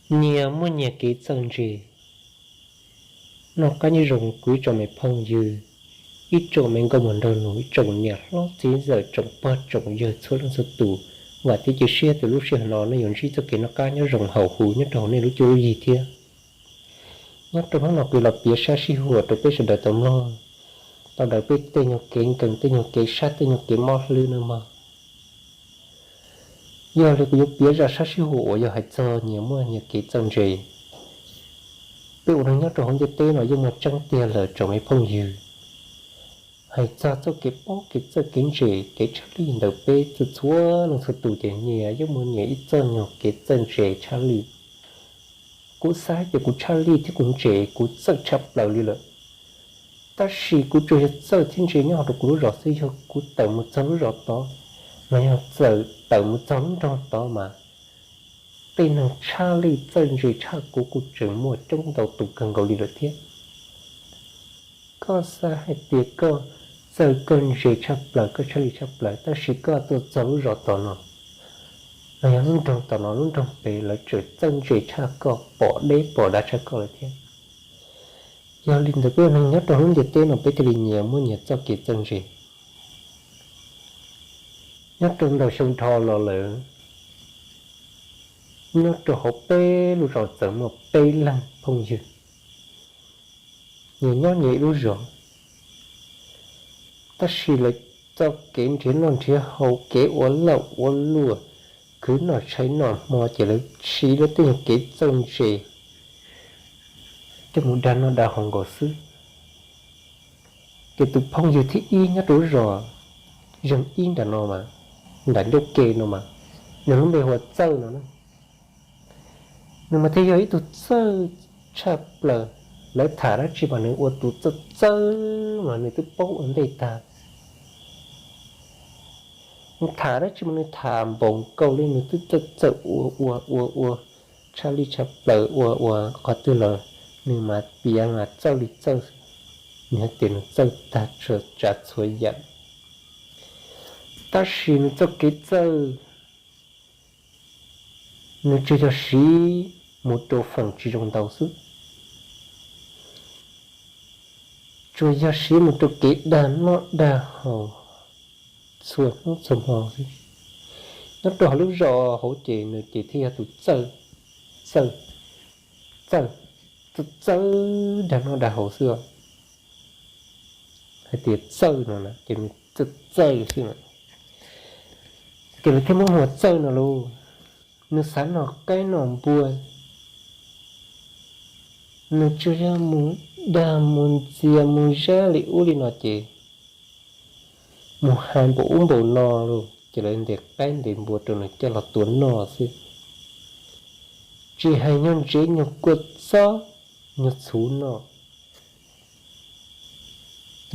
Nyias muaj nyias kev txawj ntse. Noj qab nyob zoo kuv ib tsoom me phooj ywg, ib tsoom me nkauj muam nraug nus, ib tsoom niam hlob txiv ntxawm, tsoom pog tsoom yawg txhua leej txhua tus. Vam thiab cia siab tias lub sij hawm no nej yuav ntsib txoj kev noj qab nyob zoo hauv huv nyob rau hauv nej lub cuab lub yig thiab. Nyob rau hnub no kuv los piav sab sij huam rau peb sawv daws tau mloog, tau daws peb tej nyuag kev nkees, tej nyuag kev sab, tej nyuag kev mob hlwb no mog. Yog li kuv yuav piav zaj sab sij huam uas yog hais txog nyias muaj nyias kev txawj ntse. Peb ua neeg nyob rau hauv ntiaj teb no yeej muaj tseeb tiag lawm tsoom me phooj ywg. Hais txog txoj kev paub kev txawj kev ntse kev tshaj lij ntawm peb txhua leej txhua tus ces nyias yeej muaj nyias ib txoj nyuag kev txawj ntse tshaj lij. Kuv xav hais tias kuv tshaj lij thiab kuv ntse, kuv txawj tshaj plaws li lawm. Tab sis kuv tsuas yog txawj thiab ntse nyob hauv rau kuv lub zos xwb, yog kuv tawm mus txog lub zos tod, los yog txawm tawm mus txog lub nroog tod mas tej neeg tshaj lij txawj ntse tshaj kuv kuj tseem muaj coob ntau tus kawg nkaus li lawm thiab. Koj xav hais tias koj txawj koj ntse tshaj plaws, koj tshaj lij tshaj plaws, tab sis koj tuaj txog lub zos tom no, los yog lub nroog tom no lub nroog pem lawv tseem txawj ntse tshaj koj, pom deb pom dav tshaj koj lawm thiab. Yog li ntawd peb ua neeg nyob rau lub ntiaj teb no peb thiaj li nyias muaj nyias txoj kev txawj ntse. Nyob rau ntau xyoo dhau los lawm, nyob rau hauv peb lub zos txawm muaj peb leeg phooj ywg, nyias nyob nyias ib lub zos, tab sis lawv txoj kev nrhiav noj nrhiav haus, kev ua lawj ua luam, khwv noj tshais noj hmo ces lawv siv lawv tej nyuag kev txawj ntse coj mus dag noj dag haus nkaus xwb. Ces tus phooj ywg thib ib nyob rau lub zos zeeg ib nram no mas, nram ncauj ke no mas, nws lub npe hu ua Txawj no na. Nws mas thiaj yog ib tug txawj tshaj plaws, lawv tham dab tsi mas nws ua tus txawj txawj mas nws twb paub ua ntej tag. Nws tham dab tsi mas nws tham npaum nkaus li nws twb txawj txawj ua ua ua ua tshaj lij tshaj plaws ua ua qhov twg los nws mas piav mas txawj li txawj, nws hais tias nws txawj tag txhua tsav txhua yam. Tab sis nws txoj kev txawj, nws tsuas yog siv mus rau feem tsis zoo ntau xwb, tsuas yog siv mus rau kev dag noj dag haus txhua hnub txhua hmo xwb. Nyob rau hauv lub zos hauv ces nws ces thiaj yog tus txawj, txawj, txawj, txawj, txawj dag noj dag haus xwb. Hais tias Txawj no na ces nws txawj txawj xwb na, ces lawv thiaj muab hu ua Txawj no lauj. Nws xav noj qaib noj npua, nws tsuas yog mus dag mus ntxias mus zab li ub li no ces mus hais npaum ub npaum no lauj, ces lawv ntes qaib ntes npua rau nws coj los tua noj xwb. Tsis hais nyuag ntsev nyuag kua txob, nyuag txhuv noj,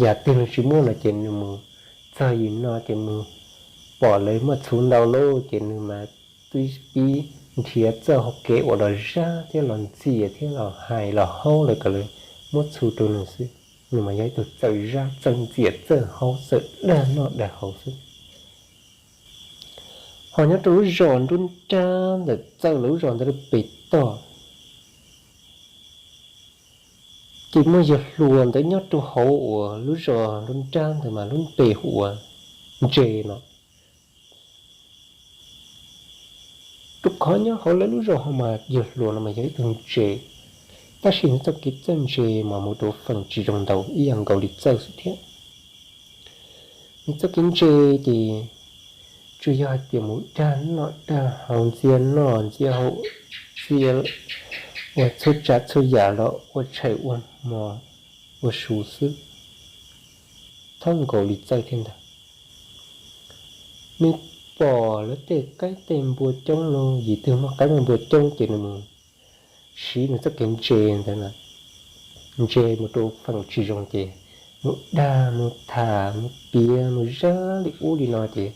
yam twg nws tsis muaj no ces nws mus txog yim no ces mus pom lawv muaj txhuv ntau lauj, ces nws mas twb pib nrhiav txoj hau kev uas los zab thiab los ntxias thiab los hais los haub lawv kom lawv muab txhuv rau nws xwb. Nws mas yog ib tug txawj zab txawj ntxias txawj haub txawj dag noj dag haus xwb. Ho nyob rau lub zos nruab nrab ntawm Txawj lawv lub zos ntawd lub pem toj, ces muaj yawg hluas ntawd nyob rau hauv uas lub zos nruab nrab ntawd mas lub npe hu ua Ntse no. Rau qhov nyob hauv lawv lub zos ho mas yawg hluas no mas yog ib tug ntse, tab sis nws txoj kev txawj ntse mas mus rau feem tsis zoo ntau ib yam nkaus li Txawj xwb thiab. Nws txoj kev ntse ces tsuas yog hais tias mus dag noj dag haus, ntxias noj ntxias haus, ntxias ua txhua tsav txhua yam los ua tshais ua hmo ua su xwb, thaub nkaus li Txawj thiab ntag. Nws pom lawv tej qaib tej npua coob no, yim twg muaj qaib muaj npua coob ces nws mus siv nws txoj kev ntse ntawd na, ntse mus rau feem tsis zoo ces mus dag mus tham mus piav mus zab li ub li no ces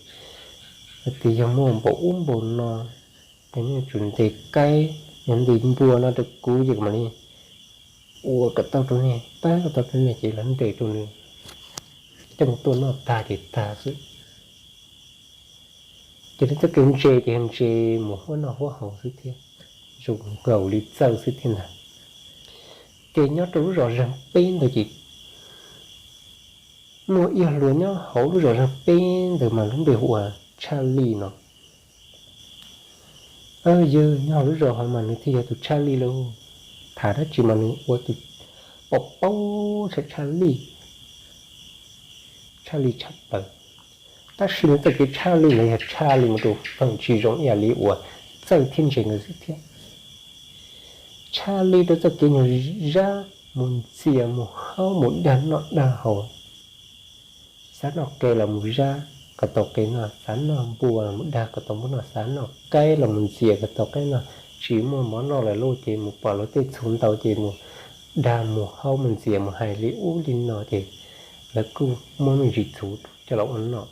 hais tias yog muaj npaum ub npaum no, ces nej tsum ntes qaib, yog ntes npua no rau kuv ces kuv mam li ua kom tau rau nej, pab kom tau rau nej, ces lawv ntes rau nws coj mus tua noj tag ces tag xwb. Ces nws txoj kev ntse ces yog ntse mus huab noj huab haus xwb thiab, tsuas nkaus li Txawj xwb thiab ntag. Ces nyob rau lub zos Zeeg Peb ntawd ces muaj ib hluas nyob hauv lub zos Zeeg Peb ntawd mas lub npe hu ua Tshaj Lij no. Yog nyob hauv lub zos hauv mas nws thiaj yog tus Tshaj Lij lauj. Tham dab tsi mas nws ua tus paub paub tshaj Tshaj Lij, Tshaj Lij tshaj plaws. Tab sis nws txoj kev Tshaj Lij ntawd yog Tshaj Lij mus rau feem tsis zoo ib yam li uas Txawj thiab Ntse nkawd xwb thiab. Tshaj Lij rau txoj kev nyuag zab mus ntxias mus haub mus dag noj dag haus. Xav noj qe los mus zab kom tau qe noj, xav noj npua los mus dag kom tau npua noj, xav noj qaib los mus ntxias kom tau qaib noj. Tsis muaj mov noj lawm lauj ces mus pom lawv tej txhuv ntau ces mus dag mus haub mus ntxias mus hais li ub li no ces lawv kuj muaj me ntsis txhuv coj los ua noj.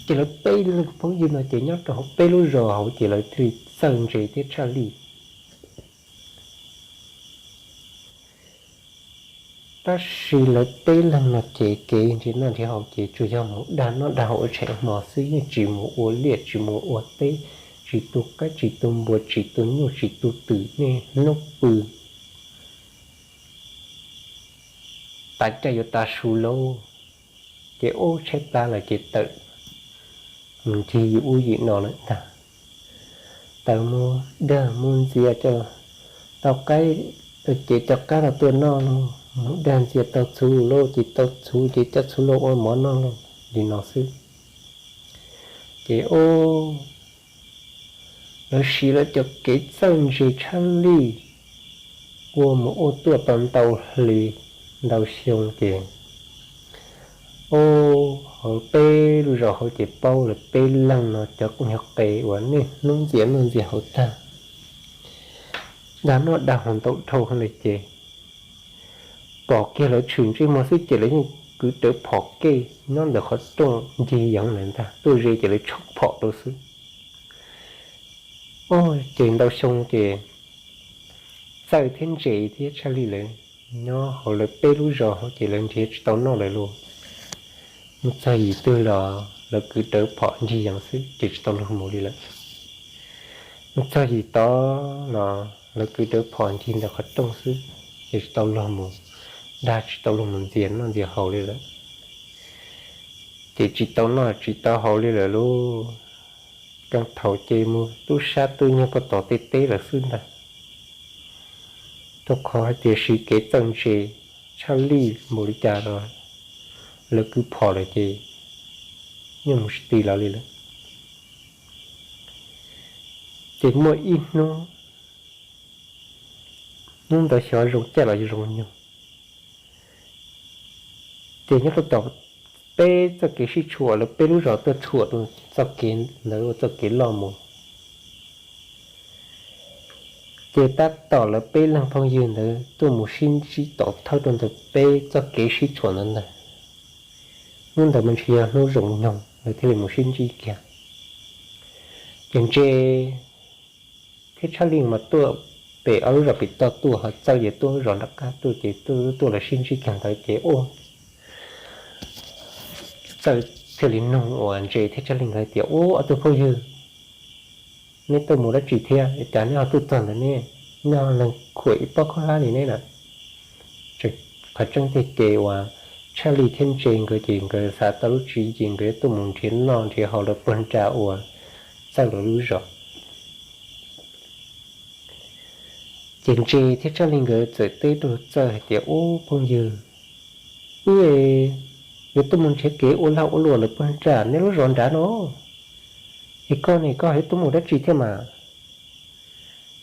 Ces lawv peb leeg phooj ywg no ces nyob rau hauv peb lub zos hauv ces lawv thiaj li Txawj, Ntse thiab Tshaj Lij. Tab sis lawv peb leeg no ces kev nrhiav noj nrhiav haus ces tsuas yog mus dag noj dag haus ua tsheej hmo xwb, yeej tsis mus ua liaj tsis mus ua teb, tsis tu qaib tsis tu npua tsis tu nyuj tsis tu twm niaj hnub pw. Tas caij yuav tav su lauj, ces ub tshaib plab lawm ces tawm mus ncig yim ub yim no lawm ntag. Tawm mus dag mus ntxias cov tau qaib, ces cov qaib los tuaj noj lauj, mus dag ntxias tau txhuv lauj ces tau txhuv ces coj txhuv los ua mov noj lauj, li no xwb. Ces ub lawv siv lawv cov kev Txawj, Ntse, Tshaj Lij ua mus ua tuaj tau ntau hli ntau xyoo ces ub hauv peb lub zos hauv ces paub lawv peb leeg no cov kuj yog qe uas niaj hnub ntxias noj ntxias haus tag, dag noj dag haus ntau dhau li ces pom kiag lawv tshwm ntsej muag xwb ces lawv yeej kwv rawv phom kev nyob ntawm qhov rooj ncig yeev lawm ntag, tuaj ze ces lawv tshoob phom rau xwb. Ub ces ntau xyoo ces Txawj thiab Ntse thiab Tshaj Lij lawv nyob hauv lawv peb lub zos hauv ces lawv nrhiav tsis tau noj lawm lauj. Mus txog yim twg los lawv kwv rawv phom ncig yeev xwb ces tsis tau luag mus li lawm. Mus txog yim tod los lawv kwv rawv phom ncig ntawm qhov rooj xwb ces tsis tau luag mus, dag tsis tau luag mus ntxias noj ntxias haus li lawm. Ces tsis tau noj tsis tau haus li lawm lauj. Kawg thaum ces mus tub sab tub nyuag pov tom tej teb lawm xwb ntag. Rau qhov hais tias siv kev Txawj, Ntse, Tshaj Lij npaum li cas los lawv kwv phom lawm ces yeej mus tsis ti lawv li lawm. Ces muaj ib hnub, hnub ntawd xyov zoo caij los zoo nyoog, ces nyob rau tom peb txoj kev sib tshuam, lawv peb lub zos tuaj tshuam rau txoj kev ntawd ua txoj kev loj mus. Ces tab tom lawv peb leeg phooj ywg ntawd tuaj mus sib ntsib tom thawj rau ntawm peb txoj kev sib tshuam ntawd ntag. Hnub ntawd mas ntshe yog hnub zoo nyoog lawv thiaj li mus sib ntsib kiag. Ces Ntse thiab Tshaj Lij mas tuaj pem ob lub zos pem toj tuaj, ho Txawj ces tuaj lub zos nram qab tuaj, ces tuaj tuaj lawv sib ntsib kiag ntawd ces ub, Txawj thiaj li nug uas Ntse thiab Tshaj Lij nkawd tias, Ub, ob tug phooj ywg, neb tuaj mus dab tsi thiab cas neb ho tuaj txog ntawd ne? Neb ho leeg khuam ib pob khaub hlab li neb na? Qhov tseeb tiag ces uas Tshaj Lij thiab Ntse nkawd ces nkawd xav tau lub tswv yim nkawd tuaj mus nrhiav noj nrhiav haus lawv puag nram uas Txawj lawv lub zos. Ces Ntse thiab Tshaj Lij nkawd txawm teb rau Txawj hais tias, Ub phooj ywg, wb yuav tuaj mus nrhiav kev ua lag ua luam lawv puag nram neb lub zos nrad no, es koj ne koj ho yuav tuaj mus dab tsi thiab mas?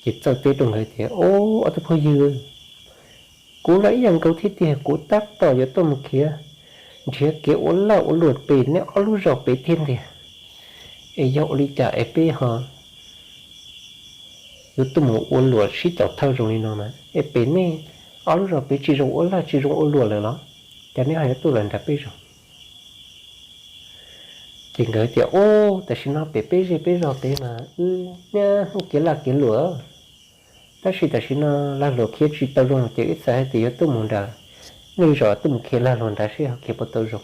Ces Txawj teb rau nkawd tias, Ub, ob tug phooj ywg, kuv los ib yam nkaus thiab tiag, kuv tab tom yuav tuaj mus khiav nrhiav kev ua lag ua luam pem neb ob lub zos pem tiag tiag. Es yog ua li cas es peb ho yuav tuaj mus ua luam sib caum thawj zoo li no na? Es pem nej ob lub zos pem tsis zoo ua lag tsis zoo ua luam lawm los cas neb ho yuav tuaj los nram peb zos? Ces nkawd tias, Ub, tam sim no pem peb zej peb zos pem mas wb niaj hnub kev lag kev luam, tab sis tam sim no lag luam khiav tsis tau zoo ces wb xav hais tias yuav tuaj mus nram nej zos tuaj mus khiav lag luam nrad seb ho khiav puas tau zoo.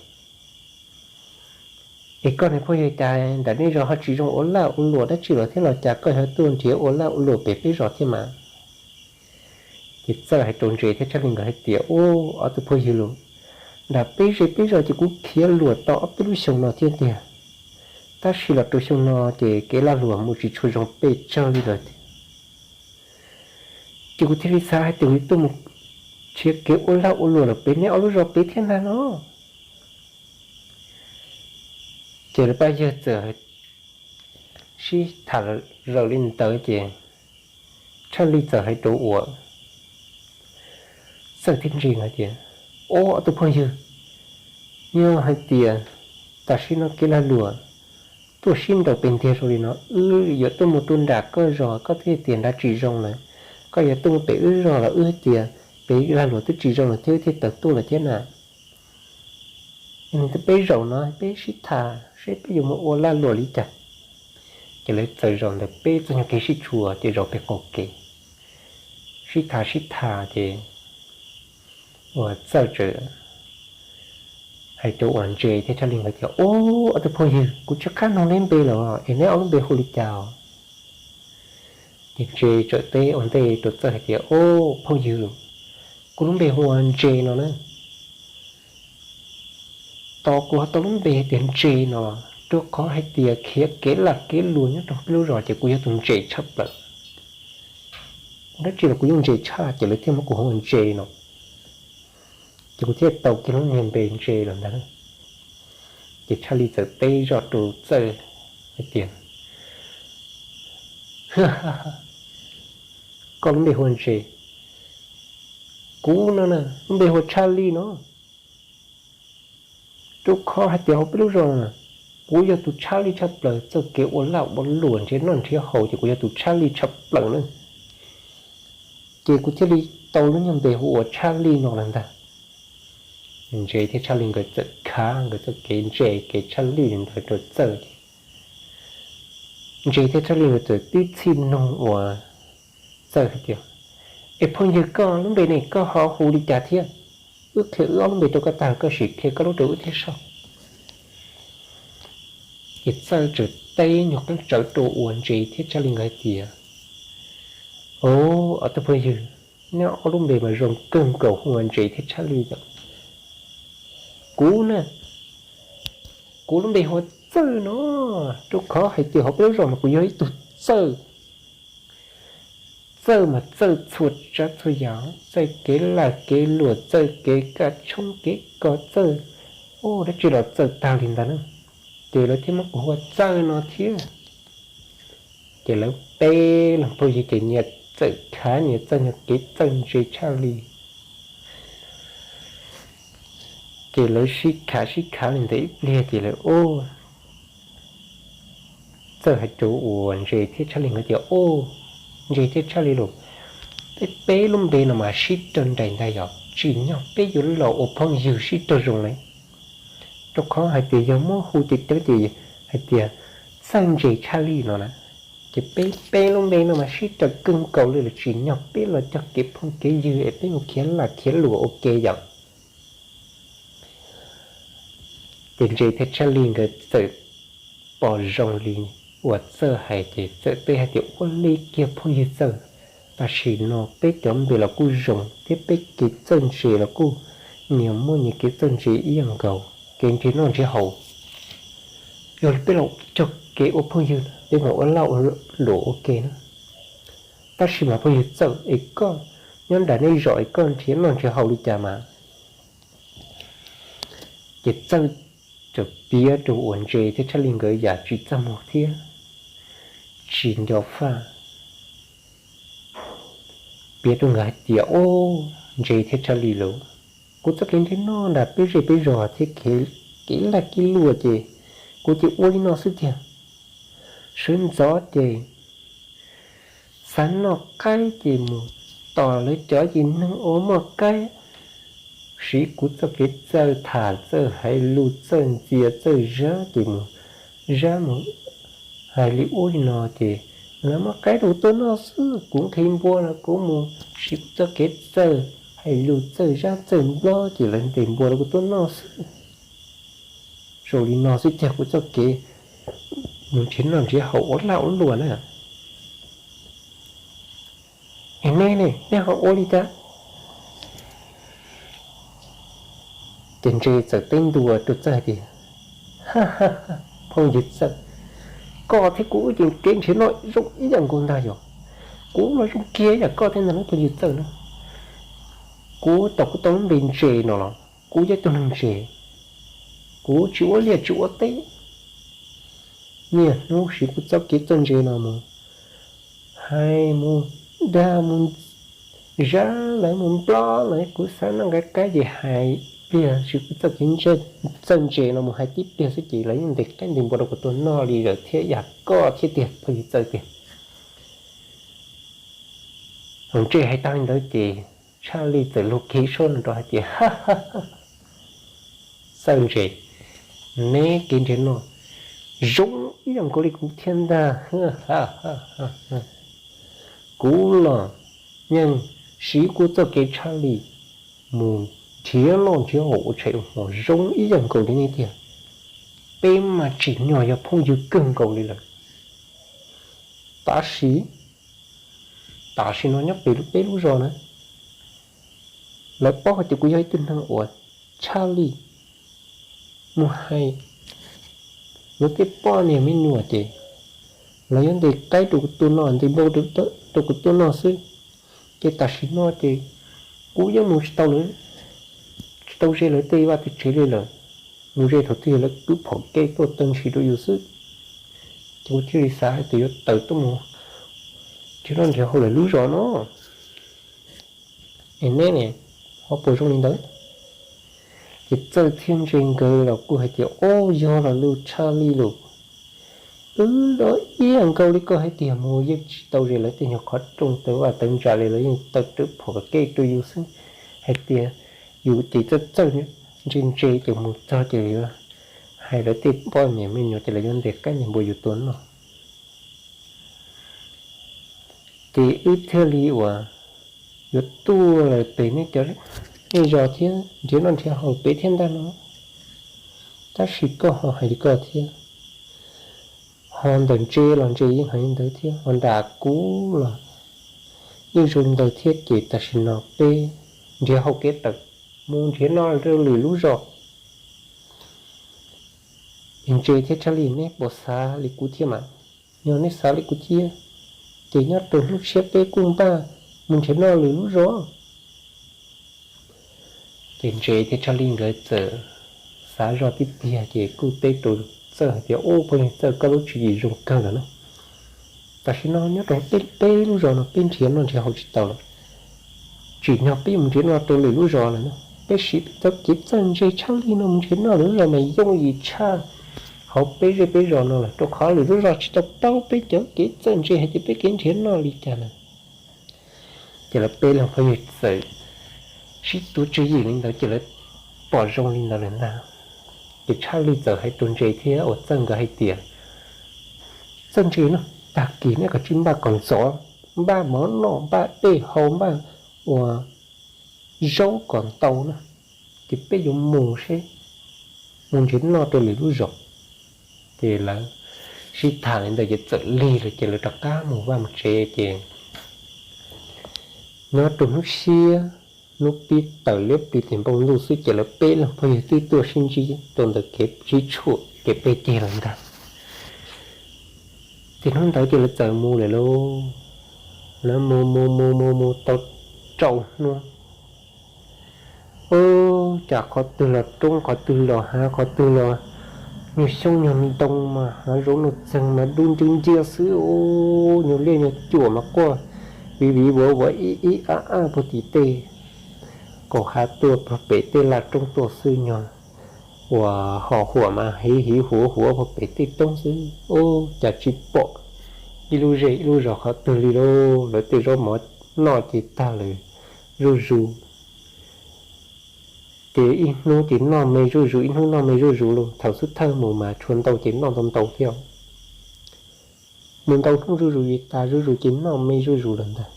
Es koj ne phooj ywg, cas nram nej zos ho tsis zoo ua laj ua luam dab tsi los thiab los cas koj yuav tuaj nrhiav ua laj ua luam pem peb zos thiab mas? Ces Txawj hais rau Ntse thiab Tshaj Li nkawd hais tias, Ub, ob tug phooj ywg los, nram peb zej peb zos ces kuv khiav luam tau ob peb lub xyoo no thiab tiag, tab sis los rau xyoo no ces kev lag luam mus tsis tshua zoo pes tsawg li lawm tiag. Ces kuv thiaj li xav hais tias kuv yuav tuaj mus nrhiav kev ua laj ua luam los pem neb ob lub zos pem thiab ntag no. Ces lawv pab yawg txawm sib tham raws li ntawd ces Tshaj Li txawm hais rau uas Txawj thiab Ntse hais tias, Ub, ob tug phooj ywg, yog hais tias tam sim no kev lag luam tuaj sib nraus pes ntiag zoo li no, wb yuav tuaj mus rau nram koj zos koj twb hais tias nrad tsis zoo lawm, koj yuav tuaj mus pem wb zos los wb hais tias pem lag luam twb tsis zoo lawm thiab wb thiaj tawm tuaj lawm thiab na. Yog li ntawd peb zaum no peb sib tham seb peb yuav mus ua laj luam li cas. Ces lawv txawm zaum ntawm peb txoj nyuag kev sib tshuam ces zaum pem qaum kev sib tham sib tham ces uas Txawj txawm hais rau uas Ntse thiab Tshaj Li nkawd tias, Ub, ob tug phooj ywg, kuv tsis qab noog neb npe los es neb ob lub npe hu li cas os? Ces Ntse txawm teb ua ntej rau Txawj hais tias, Ub, phooj ywg, kuv lub npe hu ua Ntse no na. Tos kuv ho tau lub npe hais tias Ntse no los rau qhov hais tias khiav kev lag kev luam nyob rau peb lub zos ces kuv yog tus ntse tshaj plaws. Ua dab tsi los kuv yeej ntse tshaj ces lawv thiaj muab kuv hu ua Ntse no. Ces kuv thiaj tau kiag lub niag npe Ntse los ntag. Ces Tshaj Li txawm teb zoj rau Txawj hais tias, Koj lub npe hu ua Ntse, kuv no na lub npe hu ua Tshaj Li no. Rau qhov hais tias hauv peb lub zos na, kuv yog tus tshaj lij tshaj plaws, txoj kev ua laj ua luam nrhiav noj nrhiav haus ces kuv yog tus tshaj lij tshaj plaws na. Ces kuv thiaj li tau lub nyuag npe hu ua Tshaj Li no lawm ntag. Ntse thiab Tshaj Li nkawd txawm khav nkawd txoj kev ntse kev tshaj lij li ntawd rau Txawj ces Ntse thiab Tshaj Li nkawd txawm tib txhij nug uas Txawj hais tias, Es phooj ywg, koj lub npe ne koj ho hu li cas thiab? Wb qhia wb ob lub npe rau koj tag koj sim qhia koj lub rau wb thiab saib. Ces Txawj txawm teb nyuag qeeb tsawv rau uas Ntse thiab Tshaj Li nkawd hais tias, Au, ob tug phooj ywg, neb ob lub npe mas zoo kawg nkaus hu ua Ntse thiab Tshaj Li yom. Kuv na, kuv lub npe hu ua Txawj no, rau qhov hais tias hauv peb lub zos mas kuv yog ib tug txawj. Txawj mas txawj txhua tsav txhua yam, txawj kev laj kev luam, txawj kev kaj tshoob kev kos, txawj, ua dab tsi los txawj tag li ntawd na. Ces lawv thiaj muab kuv hu ua Txawj no thiab. Ces lawv peb leeg phooj ywg ces nyias txawm khav nyias txawj nyuag kev txawj ntse tshaj li. Ces lawv sib khav sib khav li ntawd ib pliag ces lawv, Txawj hais rau uas Ntse thiab Tshaj Li nkawd tias, Au, Ntse thiab Tshaj Li los, peb peb lub npe no mas sib raug nraim ntag yom, tsim nyog peb yuav los ua phooj ywg sib raug zoo li. Rau qhov hais tias yog muab hu ceev ceev ces hais tias Txawj Ntse Tshaj Li no na, ces peb peb lub npe no mas sib raug kawg nkaus li los tsim nyog peb los cog kev phooj kev ywg es peb mus khiav laj khiav luam ua ke yom. Ces Ntse thiab Tshaj Li nkawd txawm pom zoo li uas Txawj hais ces txawm teb hais tias, Ua li kiag phooj ywg Txawj, tam sim no peb cov npe los kuj zoo thiab peb kev txawj ntse los kuj nyias muaj nyias kev txawj ntse ib yam nkaus, kev nrhiav noj nrhiav haus. Yog li peb los cog kev ua phooj ywg, peb mus ua laj ua luam ua ke na. Tab sis mas phooj ywg Txawj es koj nyob nram nej zos es koj nrhiav noj nrhiav haus li cas mas? Ces Txawj txawm piav rau uas Ntse thiab Tshaj Li nkawd yam tsis txaj muag thiab tsis nco faj. Piav rau nkawd hais tias, Au, Ntse thiab Tshaj Li los, kuv txoj kev nrhiav noj nram peb zej peb zos thiab kev laj kev luam ces kuv ces ua li no xwb tiag. Sawv ntxov ces xav noj qaib ces mus tom lawv cov yim neeg uas muaj qaib, siv kuv txoj kev txawj tham txawj hais lus txawj ntxias txawj zab ces mus zab mus hais li ub li no ces lawv muab qaib rau kuv tuaj noj xwb. Kuv nqhis npua los kuv mus siv kuv txoj kev txawj hais lus txawj zab txawj nplob ces lawv ntes npua rau kuv tuaj noj xwb. Zoo li no xwb tiag kuv txoj kev mus nrhiav noj nrhiav haus ua laj ua luam na. Es neb ne, neb ho ua li cas? Ces Ntse txawm teb ntua rau Txawj hais tias, phooj ywg Txawj, koj thiab kuv wb ces kev nrhiav noj zoo ib yam nkaus ntag yog. Kuv los zoo kiag yam koj thiab ntag phooj ywg Txawj na. Kuv tau, kuv tau lub npe Ntse no los kuv yog ib tug neeg ntse, kuv tsis ua liaj tsis ua teb. Niaj hnub siv kuv txoj kev txawj ntse no mus hais mus dag mus zab lawv mus nplob lawv, kuv xav noj nqaij qab ces hais pliag, siv kuv txoj kev txawj ntse no mus hais tib pliag xwb ces lawv yeej ntes qaib ntes npua rau kuv tua noj li lawm thiab yam koj thiab tiag phooj ywg Txawj tiag. Thaum Ntse hais tag li ntawd ces Tshaj Lij txawm luag kev suab no rau hais tias, Txawj Ntse, neb kev nrhiav noj zoo ib yam nkaus li kuv thiab ntag. Kuv los yeej siv kuv txoj kev Tshaj Lij mus nrhiav noj nrhiav haus ua tshais ua hmo zoo ib yam nkaus li neb tiag. Peb mas tsim nyog yog phooj ywg kawg nkaus li lawm. Tab sis, tam sim no nyob pem peb lub zos na, lawv paub hais tias kuv yog ib tug neeg uas Tshaj Lij mus hais lawv tej poj niam me nyuam ces lawv yuav ntes qaib rau kuv tua noj, ntes npau rau kuv tua noj xwb. Ces tam sim no ces kuv yeej mus tsis tau lawv, tsis tau ze lawv tej vaj tej tsev li lawm. Mus ze thaum twg yog lawv kwv phom kev tuaj taw ntshis rau yus xwb. Ces kuv thiaj li xav hais tias yuav tawm tuaj mus nrhiav noj nrhiav haus lawm lub zos no. Es neb ne, ho puas zoo li ntawd? Ces Txawj thiab Ntse nkawd los kuj hais tias, Au, yog los lus Tshaj Lij lus, wb los ib yam nkaus li koj hais tiag, mus yeej tsis tau ze lawv tej nyuag qhov rooj taw vaj taw ntsa li, lawv yeej taw rawv phom kev rau yus xwb, hais tias yus ces txawj txawj ntse ntse ces mus txog ces hais lawv tej poj niam me nyuam ces lawv yuav ntes qaib ntes npua yus tua noj. Ces wb thiaj li uas yuav tuaj pem nej cov, nej zos thiab nrhiav noj nrhiav haus pem thiab ntag no. Tab sis koj ho hais li koj thiab, ho ntawm Ntse los Ntse yeej hais li ntawd thiab, ho nram kuv los yeej zoo li ntawd thiab, ces tam sim no peb nrhiav hauv kev tawm mus nrhiav noj rau lwm lub zos. Es Ntse thiab Tshaj Lij, neb puas xav li kuv thiab mas? Yog neb xav li kuv thiab, ces nyob rau hnub tshiab peb kuj npaj mus nrhiav noj lwm lub zos. Ces Ntse thiab Tshaj Lij nkawd txawm xav zoj tib pliag ces kuj teb rau Txawj hais tias, Ub, phooj ywg Txawj, koj lub tswv yim zoo kawg lawm na. Tam sim no nyob rau peb lub zos no peb nrhiav noj nrhiav haus tsis tau lawm, tsim nyog peb yuav mus nrhiav noj rau lwm lub zos lawm na. Peb siv peb txoj kev txawj ntse Tshaj Lij no mus nrhiav noj lwm lub zos mas yooj yim tshaj hauv peb zej peb zos no lawm, rau qhov lwm lub zos tsis tau paub peb cov kev txawj ntse hais tias peb kev nrhiav noj li cas lawm. Ces lawv peb leeg phooj ywg txawm sib tuav tswv yim li ntawd ces lawv pom zoo li ntawd lawm ntag. Ces Tshaj Lij txawm hais rau Ntse thiab uas Txawj nkawd hais tias, Txawj Ntse no, tag kis neb kav tsij npaj kom ntxov, npaj mov noj, npaj dej haus, npaj uas zaub kom ntau na, ces peb yuav mus seb, mus nrhiav noj rau lwm lub zos. Ces lawv sib tham li ntawd ces txawm lig lawm ces lawv rov qab mus vaj mus tsev ces nyob rau hnub tshiab, hnub pib tawm liab plis tim npoo ntuj xwb ces lawv peb leeg phooj ywg twb tuaj sib ntsib rau ntawm kev sib tshuam kev peb ceg lawm ntag. Ces hnub ntawd ces lawv txawm mus lawm lauj. Lawv mus mus mus mus mus tau rau hnub, ub, cas qhov twg los roob, qhov twg los hav, qhov twg los nyuag xyoob nyuag ntoo mas hav zoov nuj txeeg mas dub nciab nciab xwb. Ub, nyuag liaj nyuag cuam mas quaj viv viv vuav vuav ib ib ab ab puag tim tej kaum hav tuaj, puag pem tej laj roob tuaj xwb. Nyuag uas ho huam mas hiv hiv huav huav puag pem tej roob xwb. Ub, cas tsis pom ib lub zej ib lub zos qhov twg li lauj. Lawv tej zaub mov noj ces tag lawm zuj zus. Ces ib hnub ces noj me zuj zus, ib hnub noj me zuj zus lauj. Thaum xub thawj mus mas tshuav ntau ces noj ntau ntau thiab. Mus ntau hnub zuj zus vim tas zuj zus ces noj me zuj zus lawm ntag.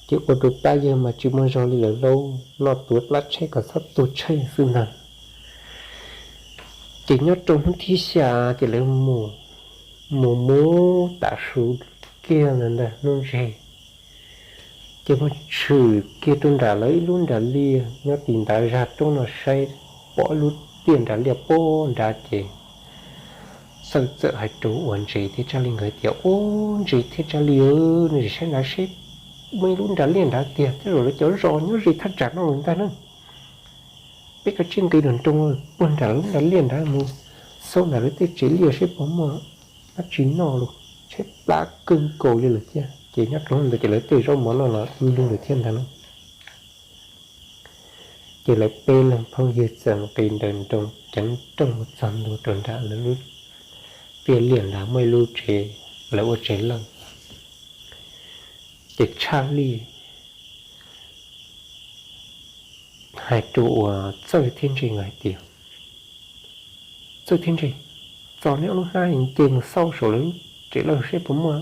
Ces ua rau pab yawg mas tsis muaj zog li lawm lauj, noj tuav plab tsheb kom txhob tuag tsheej xwb ntag. Ces nyob rau hnub thib xya ces lawv mus, mus mus tav su kiag ntawd ntag hnub ntseg, ces mus tshwm kiag rau nram lawv ib lub nram liaj nyob tim ntav zaj roob no saib, pom ib lub tiaj nram liaj pem nrad ces Txawj txawm hais rau uas Ntses thiab Tshaj Li nkawd tias, Ub, Ntses thiab Tshaj Li, nej saib nrad seb, muaj ib lub nram liaj nrad tiag, tej zaum lawv cov zos nyob ze thaj tsam no lawm ntag na. Peb kav tsij nqis nroos puag nram lub nram liaj nrad mus xauj nram lawv tej tsev liaj seb puas muaj dab tsi noj los, tshaib plab kawg nkaus li lawm thiab. Ces nyob rau ntawd ces lawv tej zaub mov noj los ib lug lawm thiab ntag na. Ces lawv peb leeg phooj ywg txawm nqis nraws nroos ceev nrooj mus txog ntua rau nram lawv lub tiaj liaj nrad muaj ib lub tsev, lawv ua tsev lawj. Ces Tshaj Li hais rau uas Txawj thiab Ntses nkawd hais tias, Txawj thiab Ntses, txo neb ob lub hnab nce mus xauj saum lawv tsev lawj seb puas muaj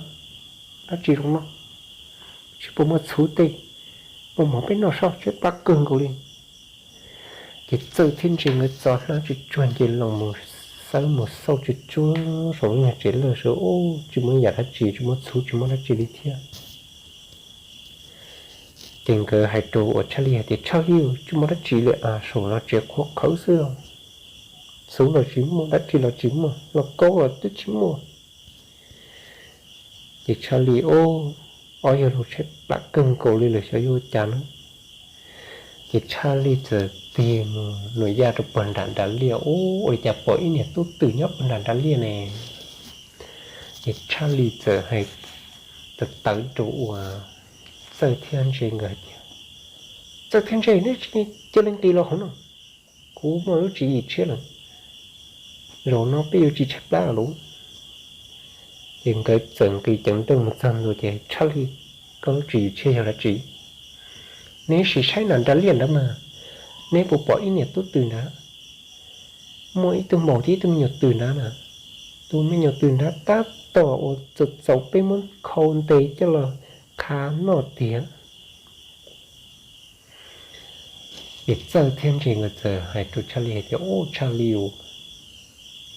dab tsi zoo noj, seb puas muaj txhuv tej, puas mov peb noj seb, tshaib plab kawg nkaus li. Ces Txawj thiab Ntses nkawd txo hnab tsuj tsuag nce los mus xawb mus xauj tsuj tsuag saum lub nyuag tsev lawj seb, Ub, tsis muaj yam dab tsi, tsis muaj txhuv tsis muaj dab tsi li thiab. Ces nkawd hais rau uas Tshaj Li hais tias, Tshaj Li, tsis muaj dab tsi li as, saum no tsev qhuav qhawv xwb os, txhuv los tsis muaj, dab tsi los tsis muaj, lauj kaub los twb tsis muaj. Ces Tshaj Li, Ob, yog lus tshaib plab kawg nkaus li lawm, xyov yuav ua cas na. Ces Tshaj Li txawm tig mus nuam yaj rau puag nram nram liaj, Ub, ua li cas pom ib niag tub twm nyob puag nram nram liaj ne? Ces Tshaj Li txawm hais tawv tawv rau uas Txawj thiab Ntses nkawd hais tias, Txawj thiab Ntses, neb cia li nqis los hauv no, kuv muaj lub tswv yim tshiab lawm, zaum no peb yuav tsis tshaib plab lawm. Ces nkawd txawm nqis ceev nrooj mus txog ntua ces, Tshaj Li, koj lub tswv yim tshiab yog dab tsi? Neb sim saib nram nram liaj ntawd mas, neb puas pom ib niag tub twm ntawd? Muaj ib tug maum thiab ib tug me nyuam twm ntawd na. Tus me nyuam twm ntawd tab tom uas txaus txaus peb muab khau ntes coj los khav noj tiag. Ces Txawj thiab Ntses nkawd txawm hais rau Tshaj Li hais tias, Ub, Tshaj Li,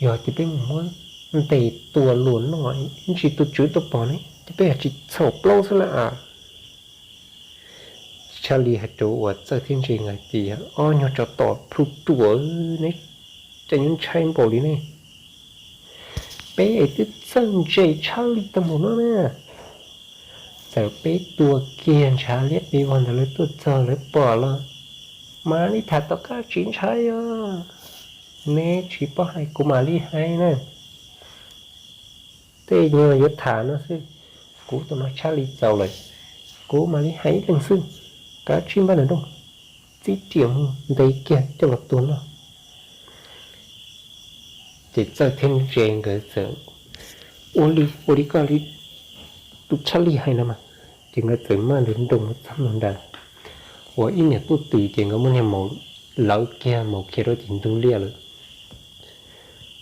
yog tias peb mus muab ntes tua luag noj ib ntsis tus tswv tuaj pom ne ces peb yog tsis txhaum plaub xwb na as. Tshaj Li hais rau uas Txawj thiab Ntses nkawd tias, Ob nyuag tsov tom plhu ruam, neb cas yuav ntshai npaum li ne? Peb es twb txawj ntse Tshaj Li tag npaum no na. Txawm peb tua kiag ntshav liab pes vog ntawd lawv tuaj txog lawv pom los mam li tham tom qab, tsis ntshai os. Neb tsis paub hais kuv mam li hais na. Tej nyuag yuav tham no xwb, kuv tus no Tshaj Li txaus lawm, kuv mam li hais ib leeg xwb. Kav tsij npaj nram nrooj, txib riam mus ntes kiag coj los tua noj. Ces Txawj thiab Ntses nkawd txawm ua li, ua li koj li tus Tshaj Li hais no mas. Ces nkawd txawm maj nrawm nroos mus txog nram uas ib niag tub twm ces nkawd muab niag maum lawv kiag, maum khiav rau tim ntug liaj lawm.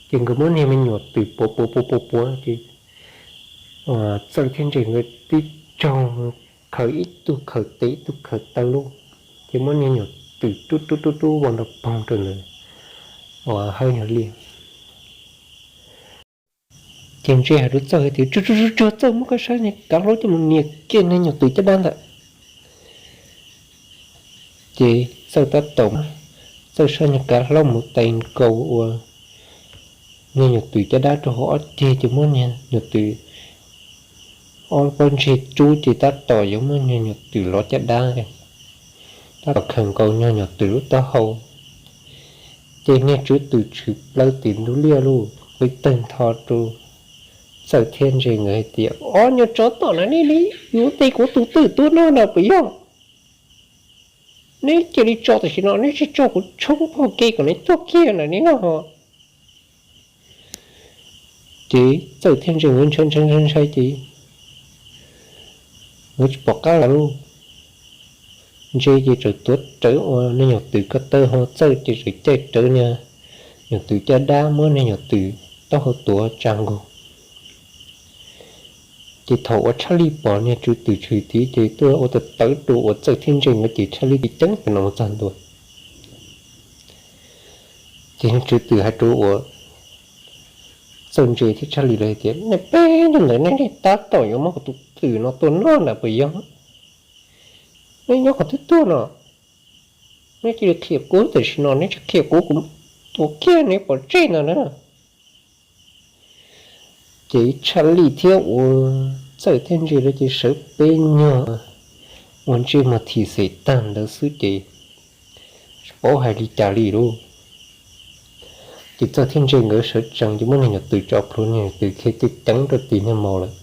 Ces nkawd muab niag me nyuam twm puav puav puav puav puav ces Txawj thiab Ntses nkawd tib tsaug khaws ib tug khaws tes ib tug khaws taw lauj, ces muab niag nyuam twm rub rub rub rub vau nrov poog rau ntawd uas hawb nyuag liaj. Ces Ntses hais rau Txawj hais tias, Tsuag tsuag tsuag, Txawj, muab koj sab niag kav hlaub coj mus nias kiag niag nyuam twm caj dab ntawd. Ces Txawj tab tom, Txawj sab niag kav hlaub mus tais nkaus ua niag nyuam twm caj dab rau hauv ob ceg ces muab niag nyuam twm ob pob ntseg rub ces tab tom yuav muab niag nyuam twm lov caj dab, tab tom khaws nkaus niag nyuam twm lub taub hau. Ces niag tswv twm tshwm plaws tim ntug liaj lauj, qw tawg ntho rau Txawj thiab Ntses nkawd hais tias, Ob nyuag tsov tom na, neb li yuav ntes kuv tus twm tuaj noj no puas yog? Neb cia li tso tam sim no, neb tsis tso kuv tshoob pog kev kom neb tuag kiag na neb no. Ces Txawj thiab Ntses nkawd ntshai ntshai ntshai ntshai ces nkawd tsis pom qab lawm lauj. Ntses ces txawm tuav rawv ua niag nyuam twm ko taw ho, Txawj ces txawm caij rawv niag nyuam twm caj dab muab niag nyuam twm taub hau tuav tsa nkaus. Ces thaum uas Tshaj Li pom niag tswv twm tshwm tid ces tuaj ua tawv tawv rau uas Txawj thiab Ntses nkawd ces Tshaj Li tig ceeb pem no mus txog ntua. Ces niag tswv twm hais rau uas Txawj Ntse thiab Tshaj Li lawv hais tias, nej peb leeg ntawm nej, nej tab tom yuav muab kuv tus twm no tua noj ntag puas yog? Nej nyob qhov twg tuaj no? Nej cia li qhia kuv tam sim no, nej tsis qhia kuv, kuv tua kiag nej pov tseg ntag na. Ces Tshaj Li thiab ua Txawj thiab Ntse lawv ces sawv peb nyuag ua ntsej muag thim xem tag ntawd xwb ces tsis paub hais li cas li lauj. Ces Txawj thiab Ntse nkawd sawv tsees ces muab niag nyuam twm tso plhuav, niag nyuam twm khiav ceev ceev rau tim niag maus lawm.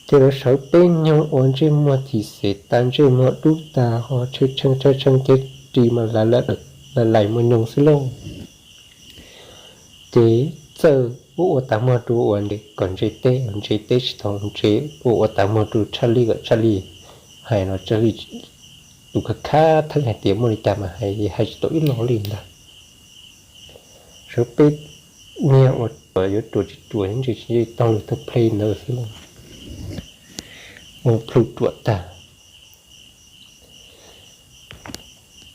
Ces lawv sawv peb nyuag ua ntsej muag thim xem tas, ntsej muag dub tas, ho tshee tshee tshee tshee cev ris mas lais lais mos nyoos xwb lauj. Ces Txawj ua ua tas muag rau uas Ntse kom Ntse teb, Ntse teb tsis tau, Ntse ua ua tas muag rau Tshaj Li kom Tshaj Li hais no, Tshaj Li tus khav khav theeb hais tias muaj li cas mas hais, hais tsis tau ib lo li ntag. Sawv peb niag ua ruam yuav ruam tsis ruam, Ntse tsis tau lus tau play ntawd xwb lauj. Ua plhu ruam tag.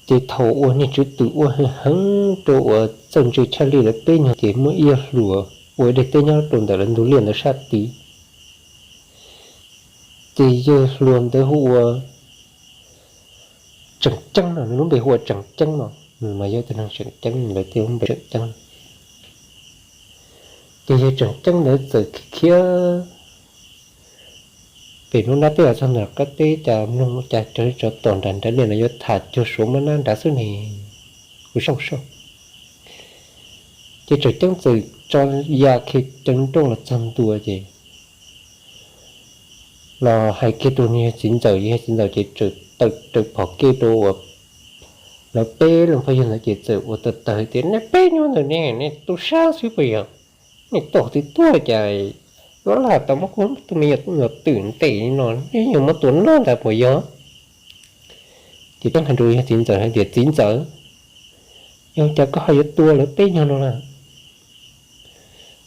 Ces thaum uas niag tswv twm ua heev heev rau uas Txawj Ntse Tshaj Li lawv peb nyuag ces muaj ib yawg hluas ua ib daim teb nyob rau ntawm lawv ntug liaj ntawd sab tid. Ces yawg hluas ntawd hu ua Tseem Ceeb no, nws lub npe hu ua Tseem Ceeb no, nws mas yog tus neeg tseem ceeb, lawv tej lub npe tseem ceeb. Ces yawg Tseem Ceeb ntawd txawm khiav khiav pem lub nrab teb los txog ntawm qab teb, cas mloog cas tsov tom nram nrab liaj no yuav tham cuag Suav Mab Nab nrad xwb ne, kuv saib saib. Ces Tseem Ceeb txawm tso ya khiav ceev nrooj los txog ntua ces los hais kiag rau niag yawg txiv ntxawm, yawg txiv ntxawm ces txawm tawm phom kiag rau uas lawv peb leeg phooj ywg ntawd ces txawm ua tawg tawg tias, nej peb nyuag ntawm ne, nej tu sab xwb puas yog? Nej tuaj twg tuaj cas yuav lam tau muab kuv tus me nyuam twm ntes li no, nej yuav muab tua noj ntag puas yog? Ces Ceeb hais rau yawg txiv ntxawm hais tias, txiv ntxawm, yog cas koj ho yuav tua lawv peb nyuag no na?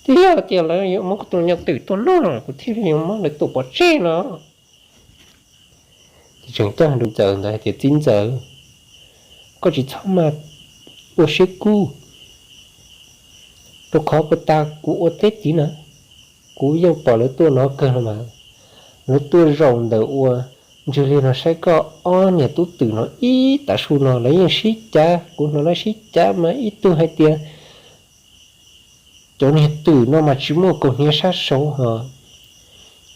Twb yog tias lawv yuav muab kuv tus me nyuam twm tua noj no kuv thiaj li yuav muab lawv tua pov tseg no. Ces Tseem Ceeb hais rau ntxawm ntawd hais tias, txiv ntxawm, koj tsis txhob mas ua siab kub, rau qhov puag ta kuv ua teb tid na, kuv yeej pom lawv tuaj no kawg no mas. Lawv tuaj zaum ntawm ua ntsws liag no saib koj ob niag tub twm no ib tav su no lawv yeej sib cav, kuv hnov lawv sib cav mas ib tug hais tias cov niag twm no mas tsis muaj kaus hniav sab saud ho,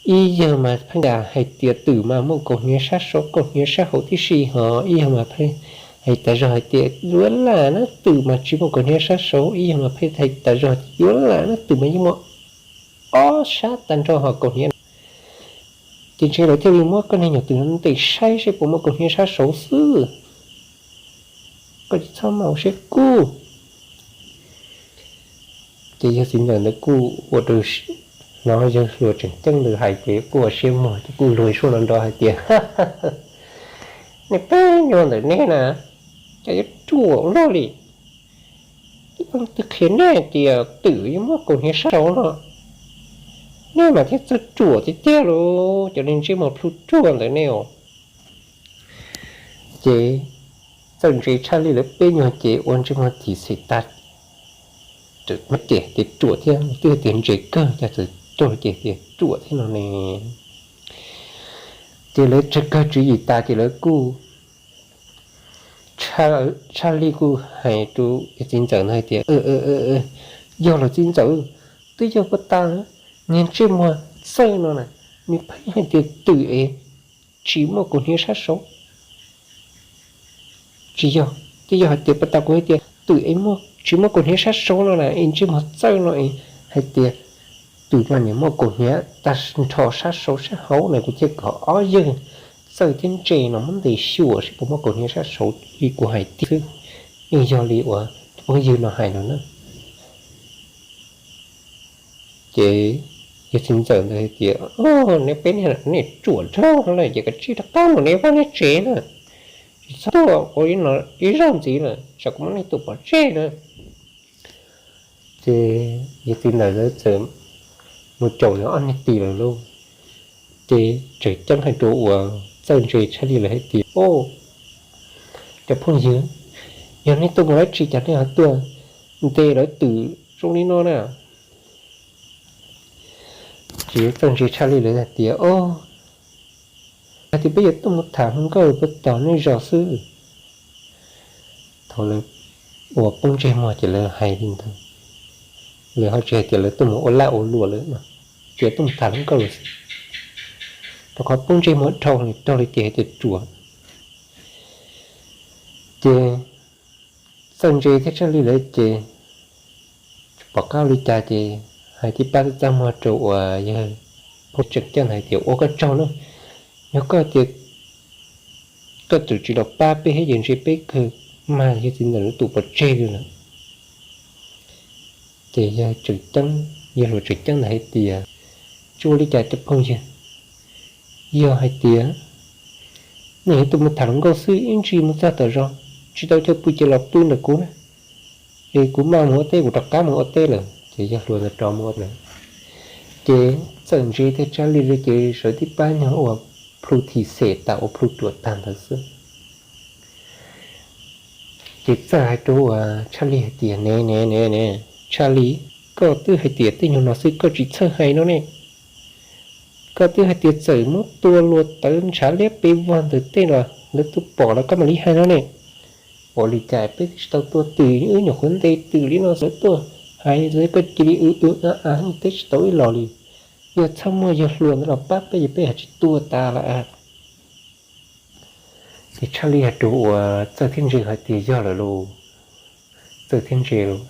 ib yawg mas pheej hais tias twm mas muaj kaus hniav sab saud kaus hniav sab hauv tib si ho, ib yawg mas pheej hais tas zog hais tias yuav lam na twm mas tsis muaj kaus hniav sab saud, ib yawg mas pheej hais tas zog yuav lam na twm mas yeej muaj ob sab tag nrho ho kaus hniav. Ces ntshe lawv thiaj li muab koj niag nyuam twm no ntes saib seb puas muaj kaus hniav sab saud xwb. Koj tsis txhob mas ua siab kub. Ces yawg txiv ntxawm ntawd kuj ua rau, hnov yawg hluas Tseem Ceeb ntawd hais ces kuj ua siab muag ces kuj luag ib suab no nrov hais tias, nej peb nyuag ntawm nej na, cas yuav ruam ua luaj li. Twb qhia nej tias twm yeej muaj kaus hniav sab saud no, nej mas thiaj txawj ruam tiag tiag lauj, cov niag ntsej muag plhu ruag ntawm nej os. Ces Txawj Ntse Tshaj Li lawv peb nyuag ces ua ntsej muag thim xem tag, ces tias ruam thiab, twb tias ntse kawg cas txawm raug ces tias ruam thiab no ne. Ces lawv tsawg kawg tswv yim tas ces lawv kuj, Tshaj Li kuj hais rau yawg txiv ntxawm ntawd hais tias, yog lawm txiv ntxawm, twb yog puag ta niag ntsej muag Txawj no na, nws pheej hais tias twm es tsis muaj kaus hniav sab saud. Tsis yog, twb yog hais tias puag ta kuv hais tias twm es tsis muaj kaus hniav sab saud no na, es ntsej muag Txawj no es hais tias twm mas nim muaj kaus hniav tag nrho sab saud sab hauv na, kuv thiaj kom ob yawg Txawj thiab Ntse no muab ntes xyuas seb puas muaj kaus hniav sab saud li kuv hais tiag xwb. Yeej yog li uas tus phooj ywg no hais no na. Ces yawg txiv ntxawm ntawd hais tias, nej peb niag nej ruam dhau lawm ces kav tsij rov qab mus neb vaj neb tsev na, tsis txhob tuaj ua ib zaug ntxiv lawm tsam kuv muab nej tua pov tseg na. Ces yawg txiv ntxawm ntawd txawm mus caum nws ob niag tij lawm lauj. Ces Tseem Ceeb hais rau uas Txawj Ntse Tshaj Li lawv hais tias, cov phooj ywg, yog nej tuaj mus dab tsi cas nej ho tuaj ntes lawv twm zoo li no na. Ces yuav txawj ntse tshaj li lawv hais tias, o, hais tias peb yuav tuaj mus tham hluas nkauj puag tom nej zos xwb. Thaum lawv uas poob ntsej muag ces lawv hais li ntawd, lawv ho tsis hais tias lawv tuaj mus ua laj ua luam lawm, tsuas tuaj mus tham hluas nkauj lawm xwb. Rau qhov poob ntsej muag dhau li dhau li ces hais tias ruam. Ces txawj ntse thiab tshaj li lawv ces tsis pom qab ua li cas ces hais tib pab txaj muag rau uas yawg phauj tseem ceeb hais tias, ua koj tsaug na, yog koj tias koj txawm tsis los pab peb thiab ces ntshe peb kawg mag yawg txiv ntxawm lub tus pov tseg li lawm. Ces yawg tseem ceeb, yawg hluas tseem ceeb ntawd hais tias, tsis ua li cas cov phooj ywg, yog hais tias nej yuav tuaj mus tham hluas nkauj xwb ib ntsis mus txog tom zos tsis tau chaw pw ces los pw ntawm kuv na, es kuv maj mus ua teb kuv rov qab mus ua teb lawm. Ces yawg hluas ntawd rov mus ua lawm. Ces txawj ntse thiab tshaj li lawv ces sawv tib pab nyuag ua plhu thim xem tas ua plhu ruam tag ntawd xwb. Ces txawj hais rau uas Tshaj Li hais tias, ne ne ne ne, Tshaj Li, koj twb hais tias tej nyuag no xwb koj tsis txhawj hais no ne. Koj twb hais tias txawm muab tua luag tawv ntshav liab pes vog ntawm tej los lawv twb pom los koj mam li hais no ne. Ua li cas peb twb tsis tau tua twm, wb nyuam qhuav ntes twm li no lawv tuaj hais lawv koj cia li w w a a teb tsis tau ib los li. Yog txhob muaj yawg hluas ntawd los pab peb ces peb haj tsis tua tas lawm. Ces Tshaj Li hais rau uas Txawj thiab Ntse hais tias, yog lawm lauj, Txawj thiab Ntse lauj,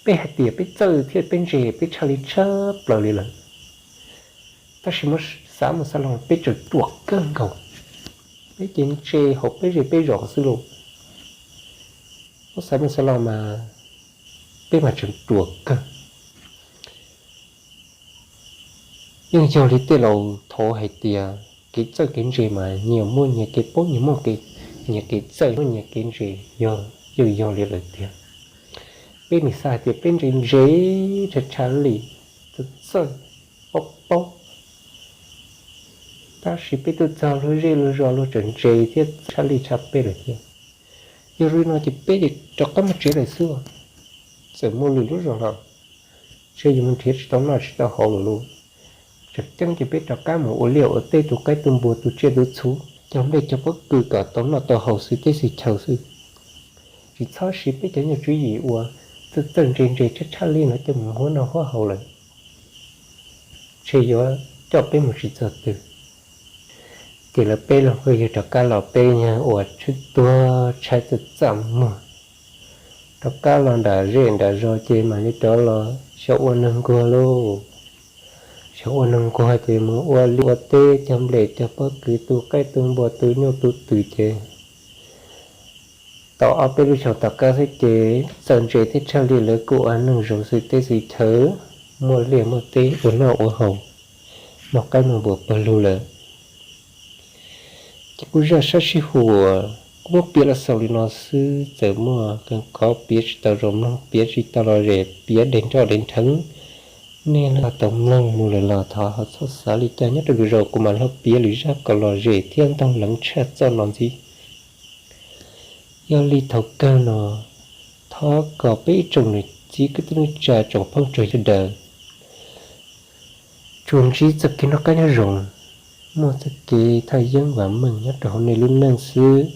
peb hais tias peb txawj thiab peb ntse peb Tshaj Li tshaj plaws li lawm. Tab sis muab xav mus xav los peb tseem ruam kawg nkaus. Peb ces ntse hauv peb zej peb zos xwb lauj. Muab xav mus xav los mas peb mas tseem ruam kawg. Yeej yog li tej laus thov hais tias kev txawj kev ntse mas nyias muaj nyias kev paub, nyias muaj nyias kev txawj, muaj nyias kev ntse, yog yeej yog li lawm tiag. Peb nim xav hais tias peb ntse ntse, Tshaj Li, txawj txawj, paub paub, tab sis peb tuaj txog luag zej luag zos luag tseem ntse thiab tshaj li tshaj peb lawm thiab. Yog li no ces peb ces rov qab mus tsev lawm xwb. Txawm muaj lwm lub zos los ntshe yuav mus nrhiav tsis tau noj tsis tau haus lawm lauj. Tseem ceeb ces peb rov qab mus ua liaj ua teb tu qaib tu npua tu tsiaj tu txhu, cog nplej cog pob kws kom tau noj tau haus xwb teb xwb chaw xwb. Tsis txhob siv peb cov nyuag tswv yim uas txawj txawj ntse ntse tshaj tshaj li no coj mus huab noj huab haus lawm, ntshe yuav coj peb mus tsis txog twg. Ces lawv peb leeg phooj ywg rov qab los, peb yog uas tshaib tuag tshaib txaj txaj muag, rov qab los nram zej nram zos ces mam li rov los xyaum ua neeg nquag lauj. Xyaum ua neeg nquag ces mus ua liaj ua teb cog nplej cog pob kws tu qaib tu npua tu nyuj tu twm ces tau ob peb lub xyoos tom qab xwb ces Txawj Ntse thiab Tshaj Li lawv kuj ua neeg zoo xwm teb xwm chaw, muaj liaj muaj teb ua noj ua haus, muaj qaib muaj npua pawg lug lawm. Ces kuj zaj sab sib huam kuj muab piav los xaus li no xwb, txawm muaj qee qhov piav tsis tau zoo mloog, piav tsis tau lom zem, piav dev nroj dev nrheev, nej leej twg tau mloog mus lawm los thov ho txhob xav li cas. Nyob rau lwm zaus kuv mam li piav lwm zaj kom lom zem thiab ntau leev tshaj txoj no ntxiv. Yog li thaum kawg no thov kom peb ib tsoom niam txiv kwv tij neej tsa tsoom phooj tsoom ywg sawv daws tsuas ntsib txoj kev noj qab nyob zoo, muaj txoj kev thaj yeeb vam meej nyob rau hauv nej lub neej xwb.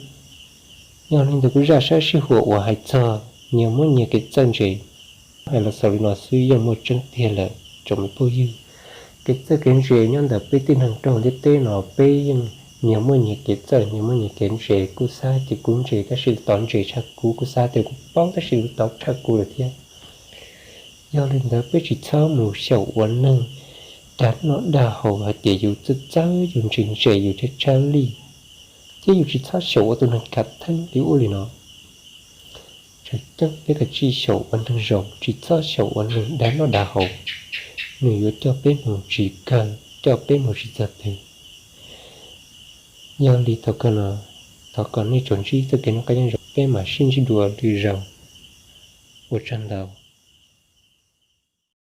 Yog li ntawd kuv zaj sab sib huam uas hais txog nyias muab nyias kev txawj ntse hais los xaus li no xwb yeej muaj tseeb tiag lawm tsoom me phooj ywg. Kev txawj kev ntse nyob ntawm peb tib neeg rau ntiaj teb no peb yeej nyias muaj nyias kev txawj nyias muaj nyias kev ntse, kuv xav tias kuv ntse tab sis lawv tau ntse tshaj kuv, kuv xav tias kuv paub tab sis lawv tau tshaj kuv lawm thiab. Yog li ntawd peb tsis txhob mus xyaum ua neeg dag noj dag haus hais tias yus txawj txawj yus ntse ntse yus tshaj tshaj li, thiab yus tsis txhob xyaum ua tus neeg khav theeb li ub li no. Tseem ceeb peb kav tsij xyaum ua neeg zoo, tsis txhob xyaum ua neeg dag noj dag haus, nws yuav coj peb mus tsis kawg, coj peb mus tsis txog twg. Yog li thaum kawg no thov kom nej tsuas ntsib txoj kev noj qab nyob zoo, peb mam sib ntsib dua lwm zaus. Ua tsaug ntau.